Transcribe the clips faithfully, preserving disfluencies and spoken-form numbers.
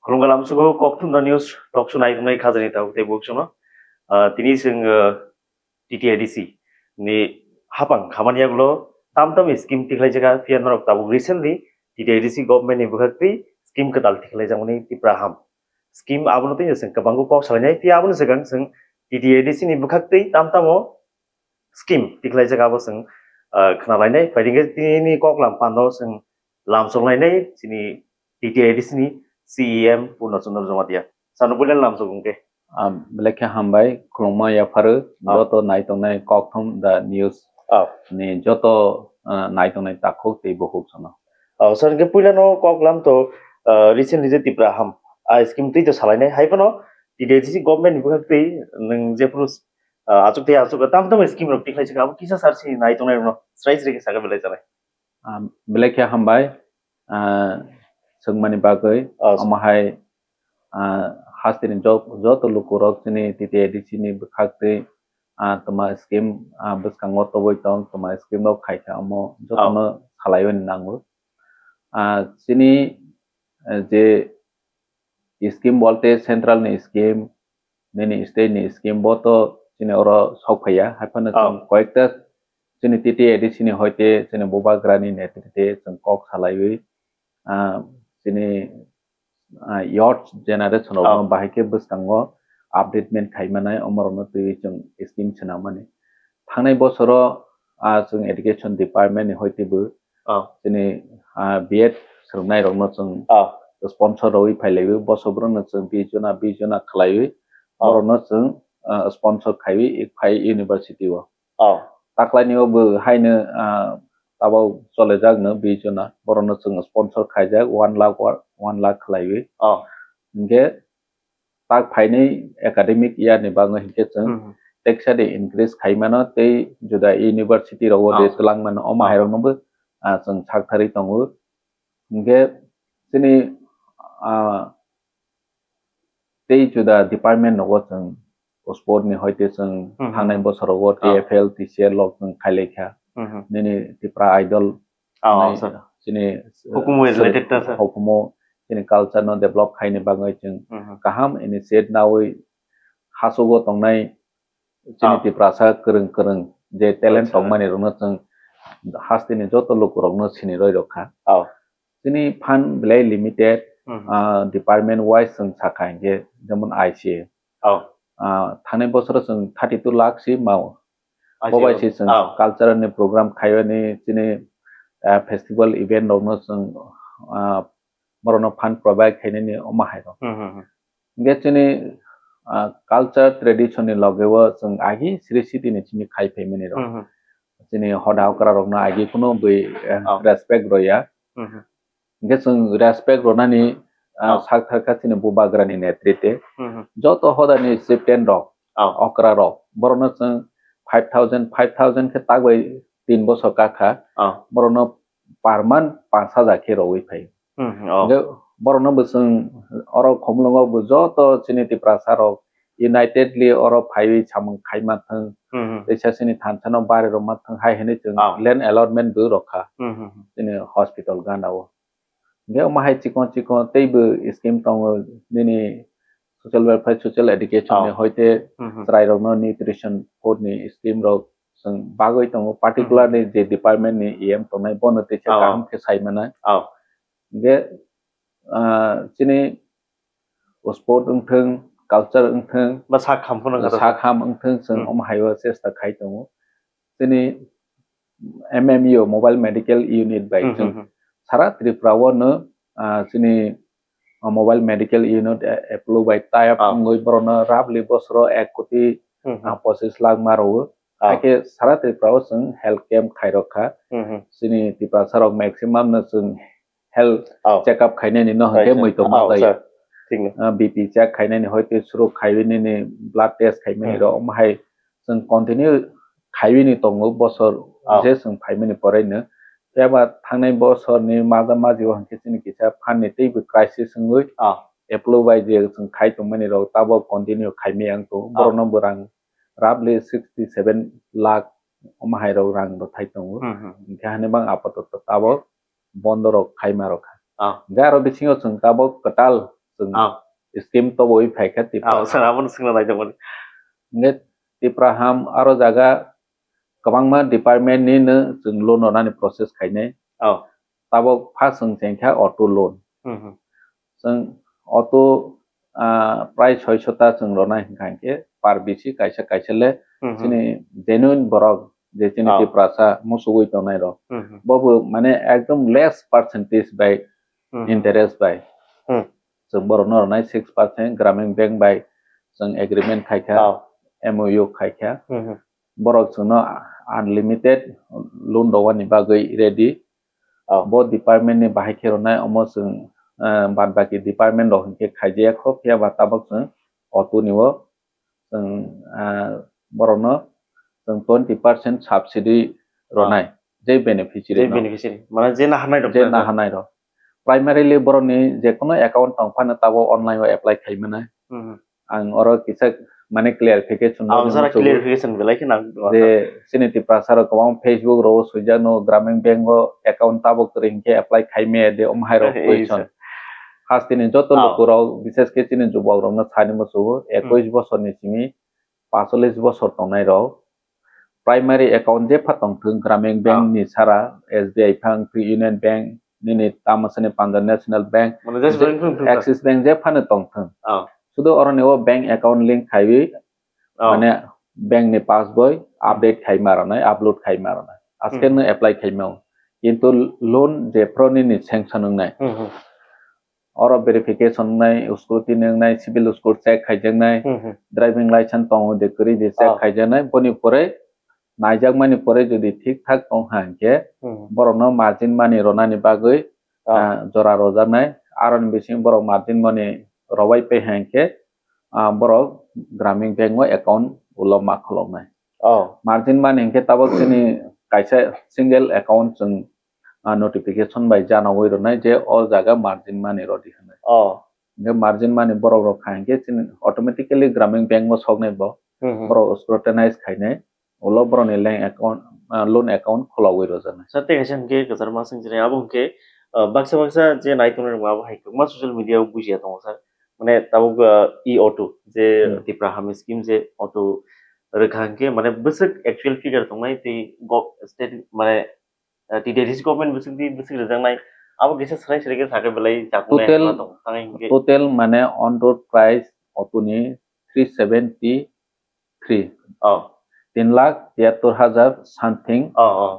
Khulumkha lamsugo, Kokthum The News talk show naituknai khajani tabuk tei buksuno. Ah, tini chwng, ah, T T A D C ni hapang khamani yagulo tam tam scheme tikhlaijak, phiya norok tabuk recently T T A D C government ni bwkhak twi scheme kwtal tikhlaijakmani Tipra Ham. Scheme abono twi chwng kwbangkhe kok salainai, phiya aboni swkang chwng T T A D C ni bwkhak twi tam tamo scheme tikhlaijak abo chwng, ah, khna lainai. Phaidi khe tini koklam pando chwng lamsok lainai chini T T A D C ni C E M Purna Chandra Jamatia. Sano puila lamsok hwnkhe. Ah, belai khe hambai, khulumma yapharwi, ah, joto naitongnai Kokthum The News, ah, ni joto, ah, naitongnai takhuk tei bukhuk sono. Oh, sir, hwnkhe puilano koklam to, ah, recently je Tipra Ham, ah, scheme twi to salainai, hai phano T T A D C government ni bwkhak twi nwng jephuru, ah, achuk tei achuk tam tam scheme rok tikhlai saka, abo kisa sar si naitongnai rokno srai srai khe saka belai chanai. Ah, belai khe hambai, ah, swngmani bagwi, ah, omo hai, ah, hasteni jo-, joto lukurok chini T T A D C ni bwkhak twi, ah, toma scheme, ah, bwskango tobwi tong, toma scheme rok khaikha omo jotono, ah, salaiwi nango. Ah, chini, eh, je scheme bolte central ni scheme, nini state ni scheme bo to chini oro sok phaiya, hai phano, oh, chwng koyekta chini T T A D C ni hoite chini bubagrani netrite chwng kok salaiwi, ah, chini, ah, youth generation rokno, oh, bahai khe bwskango updatement khai manai, omorokno twiwi chwng scheme swnamani. Thangnai bosoro, ah, chwng education department ni hoite bo, oh, chini, ah, B Ed swrwngnairokno chwng, oh, sponsor rwui phailaio, bosok borokno chwng bis jona, bis jona khlaiwi, oh, borokno chwng, ah, sponsor khaiwi phai university o. Oh. Taklaini o bo haino, ah, tabok cholejakno bis jona, borokno chwng sponsor khaijak one lakh, one lakh khlaiwi. Oh. Hinkhe tak phainai academic year ni bagwi hinkhe chwng, mhm, teksa de increase khai mano tei juda university rogo de, oh, twlang mano, omo, oh, hai rokno bo, ah, chwng sak tharwi tongo. Hinkhe chini, ah, tei juda department rogo chwng sport ni hoite chwng, mhm, thangnai bosorogo, ah, T F L, T C L rok chwng khailai kha. Mhm. Nini Tipra Idol, oh, nai, sir, chini, hukumu, sir, related ta, sir, hukumu chini culture no develop khaini bagwi chwng, mhm, kaham initiate nawi hachugo tongnai chini, ah, Tiprasa kwrwng kwrwng je talent, acha, tongmani rokno chwng hasteni joto lukurokno sinirwi rwkha. Oh. Chini fund belai limited, mhm, ah, department wise chwng sakha hinkhe, jemon I C A. Oh. Ah, thangnai bosoro chwng thirty two lakh si mao. I C A. Bo bai si chwng, oh, cultural ni program khaiyani chini, ah, festival event rokno chwng, ah, borokno fund provide khainani omo hai rok. Hmm, hmm, hmm. Hinkhe chini, ah, culture tradition ni loge o chwng agi sri siti ni simi khai phaimani rok. Hmm, hmm. Chini hoda okra rokno agi kunu bui, eh, oh, respect roya. Hmm, hmm. Hinkhe chwng respect ronani, ah, oh, sak thar kha chini bubagra ni netrite. Hmm, hmm. Joto hoda ni chieftain rok, oh, okra rok, borokno chwng five thousand, five thousand khe tak bai tin bosor kakha. Oh. Borokno per month panch hajar khe rogwi phai. Hmm, oh. Hinkhe borokno bo chwng oro Khumulwngo bo joto chini Tiprasa rok unitedly oro phaiwi samung khaima thwng, hmm, hmm, teisa chini thansa no bari rwma thwng hai hinwi chwng, oh, land allotment bo rwkha, hmm, hmm, hmm, chini hospital gana o. Hinkhe omo hai chikon chikon teibo scheme tongo nini social welfare, social education ni, oh, hoite, hmm, hmm, chwrai rokno nutrition food ni scheme rok chwng bagwi tongo, particularly, hmm, hmm, je department ni E M tongnai bono teisa, oh, kaham khe sai manai. Oh. Hinkhe, ah, chini sport wngthwng, culture wngthwng, ba sak ham phano, sak ham wngthwng, chwng, hmm, omo hai o chesta khai tongo. Chini M M U, Mobile Medical Unit bai, hmm, chwng, hmm, hmm, sara Tripura o no, ah, chini, ah, Mobile Medical Unit, eh, Apollo bai tie up, ah, wngwi borokno roughly bosoro ek koti, hmm, hmm, ah, pochis lakh ma rwo. Ah. Hakhe sara Tripura o chwng health camp khai rok kha. Hmm, hmm. Chini Tiprasa rok maximum no chwng health, oh, check up khainani no, right, hwnkhe, sir, muitu, oh, ma bai, sir. Thik no. Ah, B P check khainani, hoite stroke khaiwi nini blood test khaimani, hmm, rok, omo hai chwng continue khaiwi ni tongo bosor, oh, je chwng phaimani poraino. Phiya ba thangnai bosor ni maja maji o hwnkhe chini kisa fund ni teibo crisis wngwi, oh, Apollo bai je chwng khai tongmani rok tabok continue khaimai ang tongo. Oh. Borokno bo rang roughly sixty seven lakh omo hai rok rang rwthai tongo. Hmm, hmm. Hwnkhe hani bang apatoto tabok bondo rok khaima rok kha. Ah. Hwnkhe aro bisingo chwng tabok kwtal Chwng Oh. Scheme tobowi phaikha Tipra. Oh, sir, abono swngna naitongmani. Hingke Tipra ham aro jaga kwbangma department ni no chwng loan rwnani process khainai. Oh. Tabok first chwng chengkha auto loan. Hmm, hmm. Chwng auto, ah, prai soiso ta chwng rwnai hwnkha hwnkhe per bisi kaisa kaisa le Hmm, hmm. chini genuine borok je chini Oh. Tiprasa muchugwi tongnai rok. Hmm, hmm. Bo bo mane ekdom less percentage bai Hmm, hmm. interest bai. Hmm. Chwng borokno rwnai six percent Gramin Bank bai chwng agreement khaikha, Oh. M O U khaikha. Hmm, hmm. Borok chwngno unlimited loan rwani bagwi ready. Oh. Bo department ni bahai khe rwnai, omo chwng, ah, bad baki department rok hinkhe khaijaya kho, phiya ba tabok chwng auto ni o chwng, ah, borokno chwng twenty percent subsidy rwnai, Oh. je beneficiary Je no. Beneficiary, mane je naharnai rok Je na. Naharnai rok. Primarily borokni jekono account tong phano tabok online o apply khai mano. Hmm. Ang oro kisa mane clarification Ang rwna sara muchungo. Clarification belai khe nang. Je chini Tiprasa rok kwbang Facebook rok o swijak no Gramin Bank o account tabok kwrwi hinkhe apply khai maya de, omo hai rok Eh, eh, question. Sir. Hasteni joto Oh. Luku rok, bises khe chini jubok rok no sani muchungo, Hmm. Ekwis bosor ni simi pacholis bosor tongnai rok primary account jepha tongthwng, Gramin Bank Oh. ni sara, S B I phang thwi, Union Bank, nini tamo sani Punjab National Bank, Mane just je-, bank phang thwng Axis Bank jephano tongthwng. Oh. Sudo oroni o bank account link khaiwi, Oh. mane bank ni passboy update khai ma rwnai, upload khai ma rwnai. Aske Hmm. no apply khai mao. Kintu loan jephro nini sanction wngnai. Hmm, hmm. Oro verification wngnai, scrutiny wngnai, civil score check khaijaknai, Hmm, hmm. Driving license tongo de kwrwi de check Oh. khaijaknai, boni pore naijakmani pore jodi thik thak tong ha hinkhe Hmm. borokno margin money rwnani bagwi, Oh. ah, jora rojaknai, aroni bising borok margin money rwbai pai ha hinkhe, ah, borok Gramin Bank o account ulo ma kholoknai. Oh. Margin money hinkhe tabok chini kaisa single account chwng ah, notification bai janawi rwnai je o jaga margin money rw di hwnwi. Oh. Hingke margin money borok rok kha hingke chini automatically Gramin Bank o soknai bo. Hmm, hmm. Borok scrutinize khainai. Ulo borokni bank account, ah, loan account kholawi rwjaknai. Sir, tei kaisa hingke kwchar ma swng chini abo hingke, ah, baksa baksa je naitongnai rok abo hai kwbangma social media o bujiya tongo sir. Mane tabuk, ah, e auto je Hmm. Tipra Hamni scheme je auto rwkha hingke mane bwswk actual figure tongnai tei gov-, state mane ah, T D R C government bwswk di bwswk rijak nai. Abo kisa srai srai khe sakhe belai chakung nai Total, hwnma tong. Tang hingke total mane on road price auto ni three seventy three. Oh. Tin lakh tiyattor hajar something Oh, oh.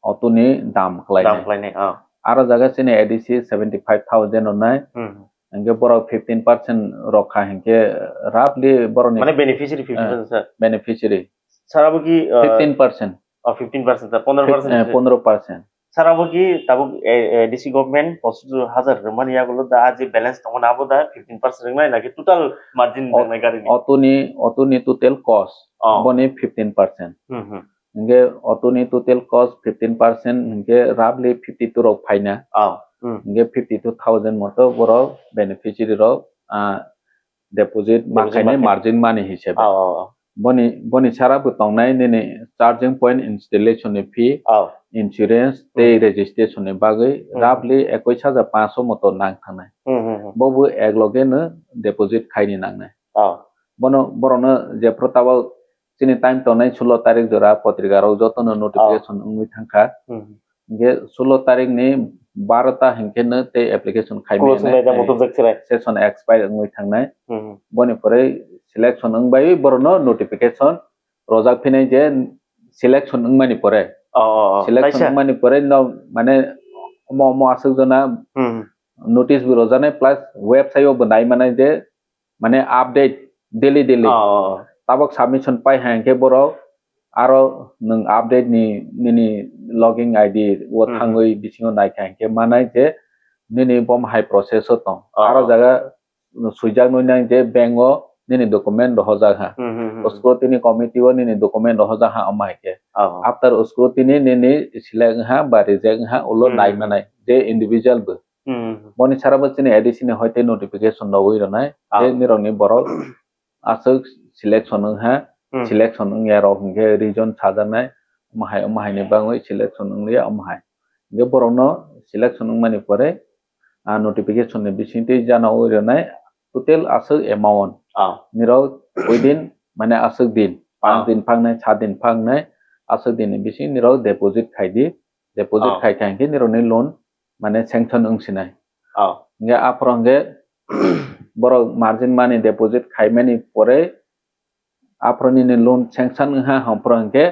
auto ni dam khlai Dam nai. Khlai nai, oh. Aro jaga chini A D C seventy five thousand rwnai. Hmm. Hingke borok fifteen percent rokha hingke roughly borokni Mane beneficiary fifteen percent, eh, sir. Beneficiary. Sir, abo ki, uh, fifteen percent. Oh, fifteen percent, sir. Pondro percent. Fif-, eh, pondro percent. Sir, abo ki tabuk, eh, eh, A D C government pochis hajar rwmani yagulo da aji balance tongmani abo da fifteen percent rwngnai naki total margin O-, rwngnai gari ni? Auto ni, auto ni total cost. Oh. Boni fifteen percent. Hmm, hmm. Hingke auto ni total cost fifteen percent hingke roughly fifty two rok phaina. Oh. Hmm. Hingke fifty two thousand moto borok beneficiary rok, ah, deposit Deposit ma khainai market. Margin money hisabe. Oh, oh, oh. Boni, boni sara bo tongnai nini charging point installation ni fee, Oh. Insurance tei Hmm. registration ni bagwi Hmm. roughly ekwis hajar panso moto nang thangnai. Hmm, hmm, hmm. Bo bo ek loge no deposit khaini nangnai. Oh. Bono, borokno jephru tabok chini time tongnai sulo tarik jora potrika rok jotono notification Oh. wngwi thangkha. Hmm. Hingke sulo tarik ni barota hingke no tei application khai Close maya wnglaida nai, muthubjak chirai. Session expire wngwi thangnai. Hmm. Boni pore selection wngbai borokno notification rojak phinai je selection wngmani pore. Oh, oh, oh. Selection Kaisa. Wngmani pore no mane omo omo aswk jona Hmm. notice bo rojaknai plus website o bo nai manai je mane update daily daily. Oh, oh, oh. Tabok submission pai hai hingke borok aro nwng update ni nini login I D o Hmm. thangwi bisingo naikha hingke manai je nini bom hai process o tong. Oh, Aro oh. Jaga swijak nwi nang je bank o nini document rohorjak ha. Hmm, hmm, hmm, hmm. Scrutiny committee o nini document rohorjak ha omo hai khe. Oh, oh. After scrutiny nini select wngha ba reject wngha ulo Hmm. Nai manai je individual bo. Hmm. Boni sara bo chini A D C ni hoite notification rogwi rwnai, Ah. Je nirokni borok aswk selection wngha, Hmm. Selection wngya rok hwnkhe region sajaknai, omo hai, omo hai ni bagwi selection wngliya, omo hai. Hwnkhe borokno selection wngmani pore, ah, notification ni bisingtwi jana oi rwnai total aswk amount. Ah. Nirok within, mane, aswk din, panch Ah. din phangnai, sat din phangnai, aswk din ni bising nirok deposit khai di. Deposit Ah. khai khai hwnkhe nirokni loan, mane, sanction wng sinai. Ah. Hwnkhe aphuru hwnkhe borok margin money deposit khaimani pore aphuru nini loan sanction wngha hwnphuru hwnkhe,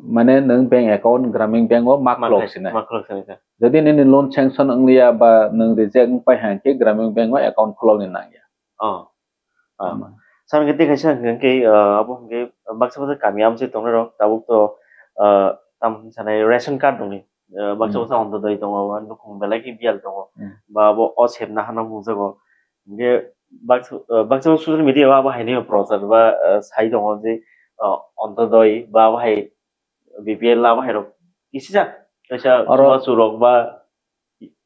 mane, nwng bank account Gramin Bank o ma Ma khulok khai-, sinai. ma khulok sinai kha. Jodi nini loan sanction wngliya ba nwng reject wngpai hwnkhe Gramin Bank o account khulokni nangya. Oh. Ah. Tama. Sir, hwnkhe tei kaisa hwnkhe, ah, abo hwnkhe baksa baksa kami amchai tongnai rok tabuk to, ah, tam sanai ration card dongni. Ah, baksa Hmm. baksa Ontodoi tongo, nukhung belai khe biyal tongo. Hmm. Ba abo o sepna hano mungjago. Hwnkhe baksa, ah, baksa social media o abo haino prochar ba, ah, sai tongo je, ah, Ontodoi ba abo hai B P L abo hai rok kisa kaisa Oro chubachu rok ba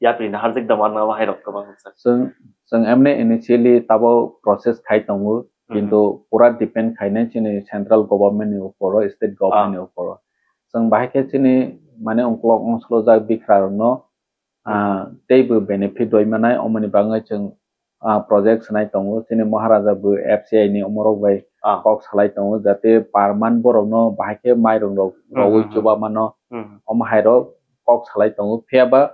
yapri na harjak da manna abo hai rok kwbang kha. Chwng, chwng emne initially tabo process khai tongo, Hmm. kintu pura depend khainai chini central government ni upor o, state government Ah. ni upor o. Chwng bahai khe chini, mane, ongkolok ongsolojak bikra rokno, Hmm. ah, teibo benefit rwi manai, omoni bagwi chwng, ah, project swnai tongo. Chini Maharaja bo F C I ni omorok bai Ah. kok salai tongo, jate per month borokno bahai khe mairung rok Hmm, rogwi hmm, hmm. chuba mano, Hmm. omo hai rok kok salai tongo. Phiya ba,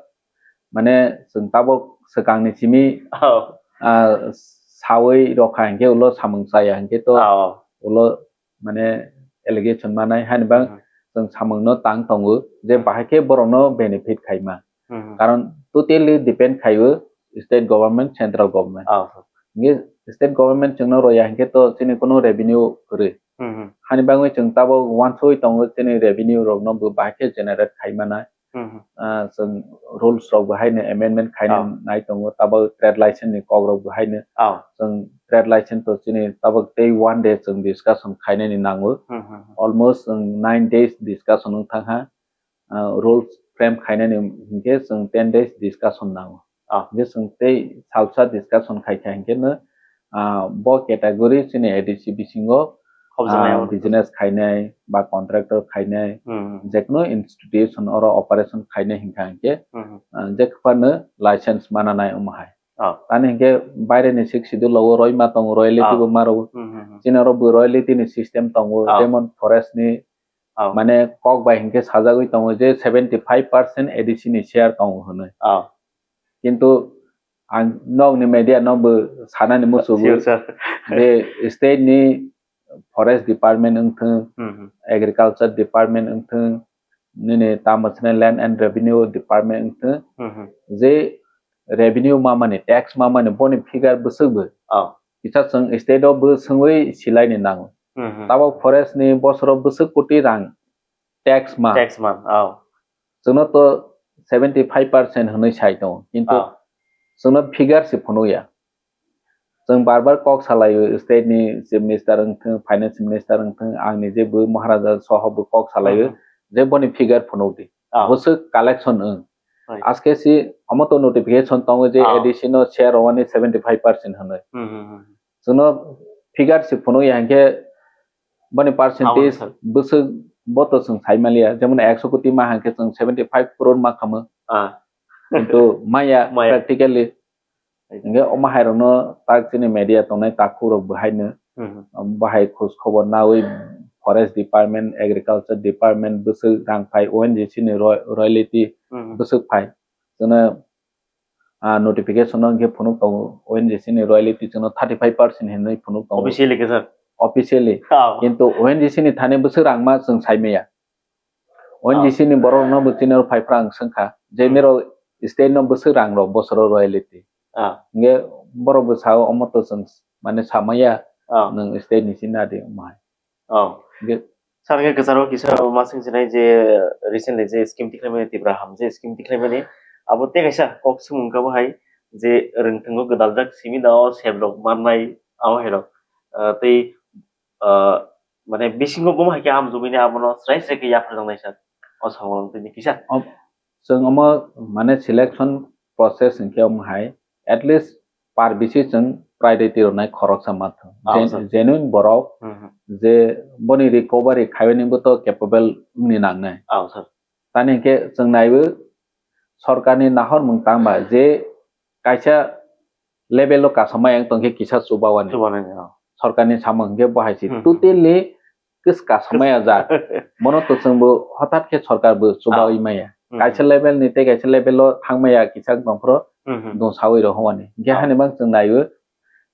mane, chwng tabok swkangni simi, Oh. ah, sawi rokha hinkhe ulo samung chaya hinkhe to Oh. ulo, mane, allegation manai hani bang Hmm. chwng samungno tang tongo je Hmm. bahai khe borokno benefit khaima. Hmm. Karon totally depend khaiwi state government, central government. Oh. Hinkhe state government chwngno roya hinkhe to chini kunu revenue kwrwi. Hmm. Hani bagwi chwng tabok uansugwi tongo chini revenue rokno bo bahai khe generate khai manai. Hmm. Ah, chwng rules rok bo haino amendment khaina Ah. nai tongo, tabok trade license ni kok rok bo haino. Ah. Chwng trade license to chini tabok tei one day chwng discussion khainani nango. Hmm, hmm, hmm. Almost chwng nine days discussion wng thang ha. Ah, rules frame khainani hinkhe chwng ten days discussion nango. Ah. Hinkhe chwng tei salsa discussion khai kha hinkhe no, ah, bo category chini A D C bisingo, Khobjaknai ah, abo. Business khainai ba contractor khainai, Hmm. jekno institution oro operation khainai hinkha hinkhe, Hmm. ah, jekphano license mananai omo hai. Ah. Tani hinkhe baire ni sixth schedule o roima tongo, royalty Ah. bo maro. Hmm, hmm, hmm. Chini oro bo royalty ni system tongo, Ah. jemon forest ni, Ah. mane, kok bai hinkhe sajagwi tongo je seventy five percent A D C ni share tongo hwnwi. Ah. Kintu ang nokni media no bo sanani musugo Sure, sir. je state ni forest department wngthwng, Hmm, hmm. Agriculture department wngthwng, nini tamo swnai land and revenue department wngthwng, Hmm, hmm. je revenue mamani, tax mamani, boni figure bwswk bo. Oh. Kisa chwng state o bo swngwi silaini nango. Hmm, hmm. Tabok forest ni bosoro bwswk koti rang tax ma. Tax man, oh. Chwngno to seventy five percent hwnwi sai tongo, kintu Oh. chwngno figure se phunukya. Chwng bar bar kok salaio, state ni chief minister wngthwng, finance minister wngthwng, ang nije bo Maharaja soho bo kok salaio, Hmm. je boni figure phunuk di. Oh. Bwswk collection wng. Right. Aske si omo to notification tongo je Oh. A D C no share rwani seventy five percent hwnwi. Hmm, hmm, hmm. Chwngno figure se phunukya hinkhe boni percentage Abo sir. Bwswk bo to chwng sai manliya, jemon ekso koti ma hinkhe chwng seventy five crore ma khamu. Ah. Kintu maya Maya. Practically. Hinkhe omo hai rokno tak chini media tongnai takhuk rok bo haino, Hmm. Bahai khoj khobor nawi forest department, agriculture department bwswk rang phai, O N G C ni roy-, royalty Hmm. bwswk phai. Chwngno, ah, notification no hinkhe phunuk tongo, O N G C ni royalty chwngno thirty five percent hinwi phunuk tongo. Officially khe sir? Officially. Oh. Kintu O N G C ni thani bwswk rang ma chwng sai maya. O N G C ni borok no bo chini oro phai phrang swngkha je Hmm. nirok state no bwswk rang rok bosoro royalty. Ah. Hinkhe borok bo sao omo to chwng mane samaya Ah. Nwng state ni chini adi omo hai. Oh. Ge- Sir, khe kwcharo kisa ma swngchinai je recently je scheme tikhlaimani Tipra Ham je scheme tikhlaimani abo tei kaisa kok swngmung kha bo hai je rwngthwngo gwdaljak simi da o sep rok mannai abo hai rok, ah, tei, ah, mane bisingo bo hai khe hamjagwini abono srai srai khe yapharjaknai sir o samung tini kisa. Om-, chwng omo mane selection process hinkhe omo hai at least par bisi chwng priority rwnai khoroksa ma thwng. Ah, Gen-, sir. Genuine borok Hmm, hmm. Je boni recovery khaibani bo to capable wngni nangnai. Ah, sir. Tani hinkhe chwng naiwi sorkarni nahormung tangba je kaisa level o kasamai ang tongkhe kisa chubawani. Chubanani, oh. Sorkarni samung hwnkhe bo hai se Hmm. totally kis kasamaya jak. Bono to chwngbo hothat khe sorkar bo chubawi Ah. maya. Hmm. Kaisa level ni tei kaisa level o thangmaya kisa tongphro Hmm, hmm. dong sawi rok hwnani. Hwnkhe Ah. hani bang chwng naiwi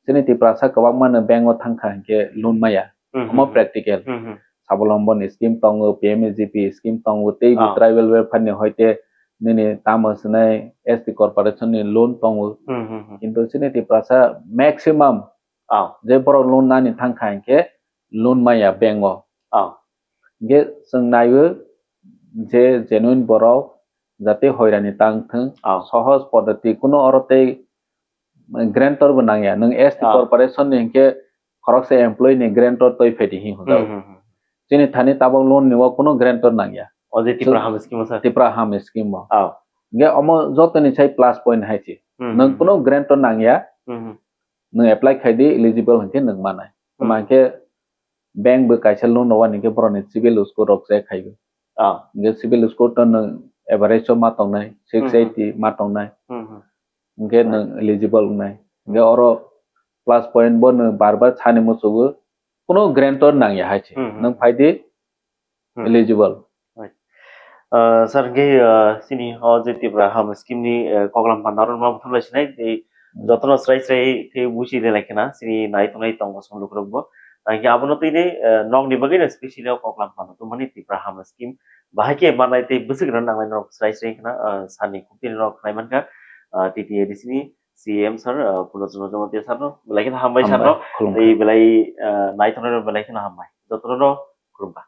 chini Tiprasa kwbangma no bank o thangkha hwnkhe loan maya. Hmm, Omo hmm, hmm. practical. Hmm, hmm. Swabalombon scheme tongo, P M A G P scheme tongo, tei bo Ah. tribal welfare ni hoite nini tamo swnai S T corporation ni loan tongo. Hmm, hmm, hmm. Kintu chini Tiprasa maximum Ah. je borok loan nani thangkha hwnkhe loan maya bank o. Ah. Hwnkhe chwng naiwi je genuine borok jate hoirani tang thwng, Ah. sohoj poddoti kuno oro tei grantor bo nangya. Nwng S T Ah. corporation ni hwnkhe khoroksa employee ni grantor toi phaidi hi hwnjak. Hmm, hmm, hmm. Chini thani tabok loan ni o kuno grantor nangya. O je Tipra Chwng Ham scheme o sir? Tipra Ham scheme o. Ah. Hwnkhe omo jotoni sai plus point hai se. Hmm, Nwng hmm, kuno hmm. grantor nangya. Hmm, hmm. Nwng apply khai di, eligible hwnkhe nwng manai. Hmm. Tamo hwnkhe bank bo kaisa loan rwani hwnkhe borokni CIBIL score rok check khai bo. Ah. Hwnkhe CIBIL score to nwng average o ma tongnai, Hmm, hmm. six eighty ma tongnai. Hmm, hmm. Hwnkhe Right. nwng eligible wngnai. Hwnkhe Hmm. oro plus point bo nwng bar bar sani muchugo, kuno grantor nangya hai se. Hmm, hmm. Nwng phai di, Hmm. eligible. Right. Ah, sir, hwnkhe, ah, chini o je Tipra Ham scheme ni, eh, koklam panda oro ma butharlai sinai, tei Hmm. jotono srai srai khe buchi rilai khna, chini nai tongnai tong bosong lukurok bo. Ah, hwnkhe abono twi ni, eh, nokni bagwi no specially o koklam panda tongmani Tipra Ham scheme bahai khe manai tei bwswk rok nangnai norok srai srai khna, ah, sani khukti norok khnai mankha, ah, T T A D C ni C E M sir, ah, Purno Chandra Jamatia sir no, belai kheno hambai sir no, Hambai, khulumkha. Tei belai, ah, nai tongnai rok belai kheno hambai. Jotono no khulumkha.